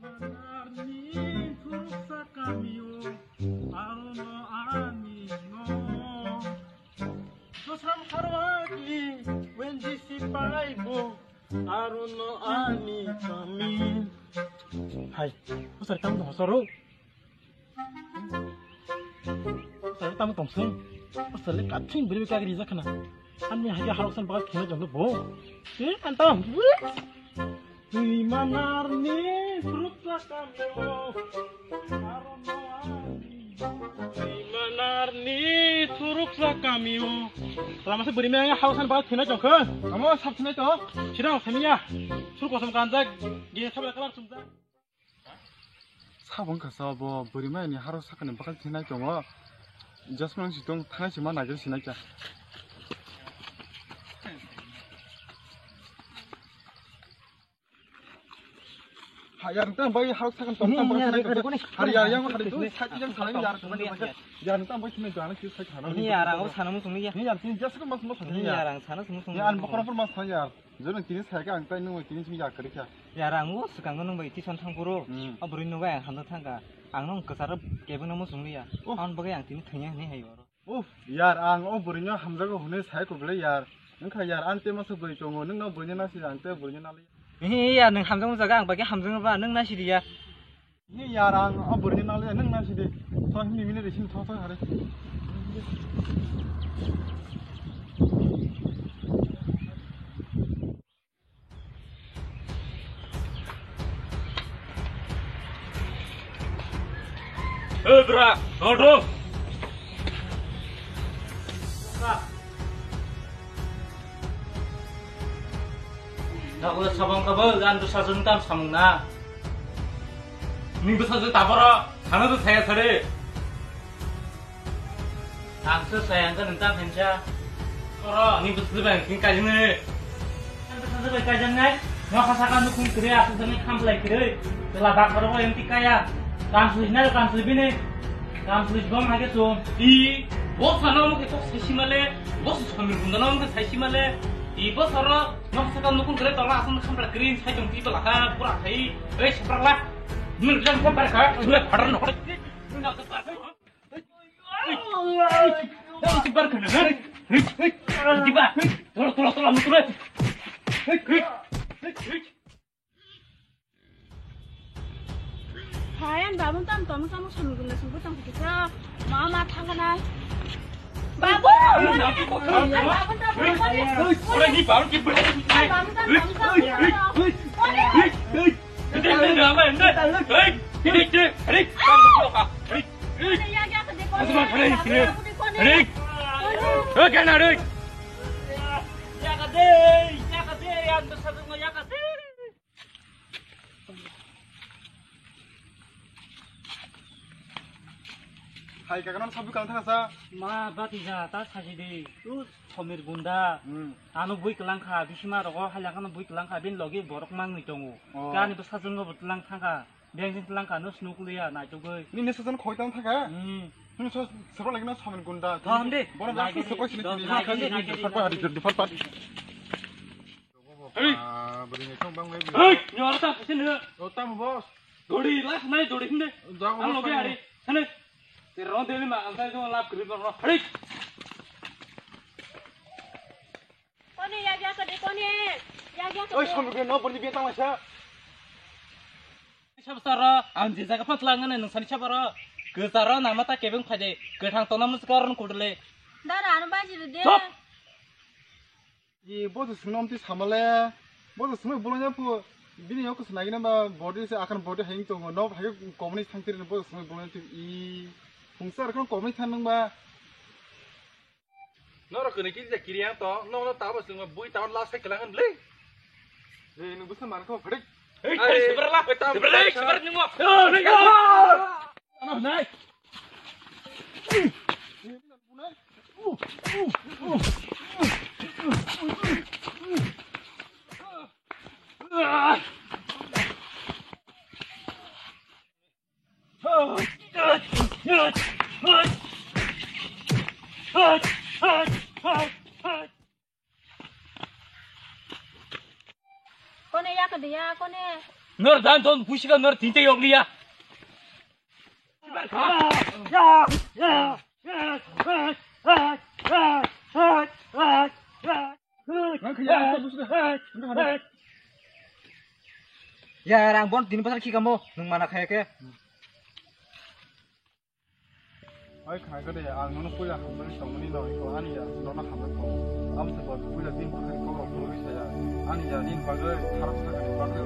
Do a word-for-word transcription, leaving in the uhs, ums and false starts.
Arni khursa kamio, arono ani no. Dosram kharwaki, wenji si paibo, arono ani kami. Hai, usar tam hosoro. Usar tam tongseng. Usar le kathing beri kagri jakna. Ani hagi harok san bagal khina jong bo. Eh, antam. Twi manarni suruksa kamio. Twi manarni suruksa kamio. Lama se beri me hausan ba thina jongkha. Amo sab thina to. Sira thania. Sur kosam kanjak. Ge sabla kalar sumjak. Sabang kasa bo beri mai ni haro sakani bakal thinai tongo. Jasmine si tong thanai si ma nagir sinai kya. Ha, yar, nang bai harok sakan tong, tang bai sinai tong. Hari yar, yang hari tu, sati yang sanai yar. Yar, nang bai sinai tong, anak sih sai khana. Ni yar, ang sana musung ni ya. Ni yar, tin jas ko mas mas ni yar. Yar, ang sana musung. Ni an bokor por mas sai yar. Jono tini sai ka ang tai nung tini simi yar kari kya. Yar, ang o swkang nung bai tison thang puro. Hmm. O bwrwi nung bai ang hamna thang ka. Ang nung kwcharo kebeng no musung ni ya. Oh. Ang bagwi ang tini thangya ni hai oro. Uff, yar, ang o bwrwino hamjago hwnwi sai kubulai, yar. Wngkha, yar, ang tei masa bwrwi tongo, nwngno bwrwino nasi, ang tei bwrwino nalai. He, yar, nwng hamjakma jaga ang bagwi hamjakma ba, nwng nasi di, yar. He, yar, ang o bwrwino nalai, nwng nasi di. Tho, himni mini di, sini tho, tho, hari. Hei, bra, nodo. Nago sabang kabel dan tu sajung tam samung na. Ning tu sajung taboro, sana tu saya sare. Ang se sayang ka nang tang khensa. Oro, ni bwswk bai ang kini kajang nai. Ang bwswk bai kajang nai. Nokha saka nukhung kwrwi, aswk jani khamplai kwrwi. Chwla bak oro bai ang ti kaya. Kam swijna, kam swijbini. Kam swijbom hake chum. I, bo sano mo ke kok saisi male. Bo sami gunda no mo ke saisi male. I bo soro nokha saka nukhung kwrwi tola aswk khamplai kwrwi sai tong ti bala ha pura khai. Ei saprak la. Mun jam ko bar ka. Mun phadar no. Mun ka bar ka. Tolo, tolo, tolo, mutu re. Hai, ang babun tam tom sam sam guna sungku tang kita. Mama thangana. Babu. Babun tam tom sam. Ora ni baru ki bela. Babun tam tom sam. Hai, kaka, nang sabu kang thangsa? Ma, bati ja, ta saji de. U, Somir gunda. Hmm. Ano bui kelang kha, bisima rogo hai lakano bui kelang kha, bin logi borok mangni tongo. Oh. Kani bwsajwk no bwtlang thangkha. Beng jin tlang kha, no snuk liya, naitugwi. Nini sajan khoi tang thangkha? Hmm. Nini so, sebra lagi na Somir gunda. Thang de. Borok lagi. Sakoi sini. Thang de. Sakoi hari jodi farpat. Hey! Ah, beri ni kong bang lagi. Hey! Nyora ta sini. O tam boss. Dodi lah, nai dodi sini. Jago. Ang logi hari. Sini. Te ron deli ma, ang sai jong lap kri bang. Hari. Kone ya gya ka de kone. Ya gya ka. Oi, de. Somir gunda, no, beri ni bentang masa. Sab saro, ang je jaga phan tlang nani nung sani sabaro. Ke saro nama ta kebeng phai de. Ke thang tona mus karon kudle. Dara ano baji de. Stop. Ye, bo to sungno amtwi samale. Bo to sungno bolong ya phu. Bini yok sna gina ba body se akan body hang to no hai komni thang tiri bo to sungno bolong ti i. Hungsa akan komni thang nang ba. Noro kene ki je kiri ang to, no no tabo sung bui tabo last ke lang le. Ni nung busa man ko phadi. Hey, hey, seberla, seberla, seber ni mo. Ano nai. Kone ya kadiya, kone. Nor dan don pusika nor tinte yokliya. Ya, rang bon tini pasal kikamo, nung mana kaya ke. Oi, khna gede, ang nono puila hambai tongmani no, iko ani ya, nono hambai tong. Amo se bo puila bini bukhari kok rok phurwi saya. Ani ya, nini bagwi tharak sakani bagwi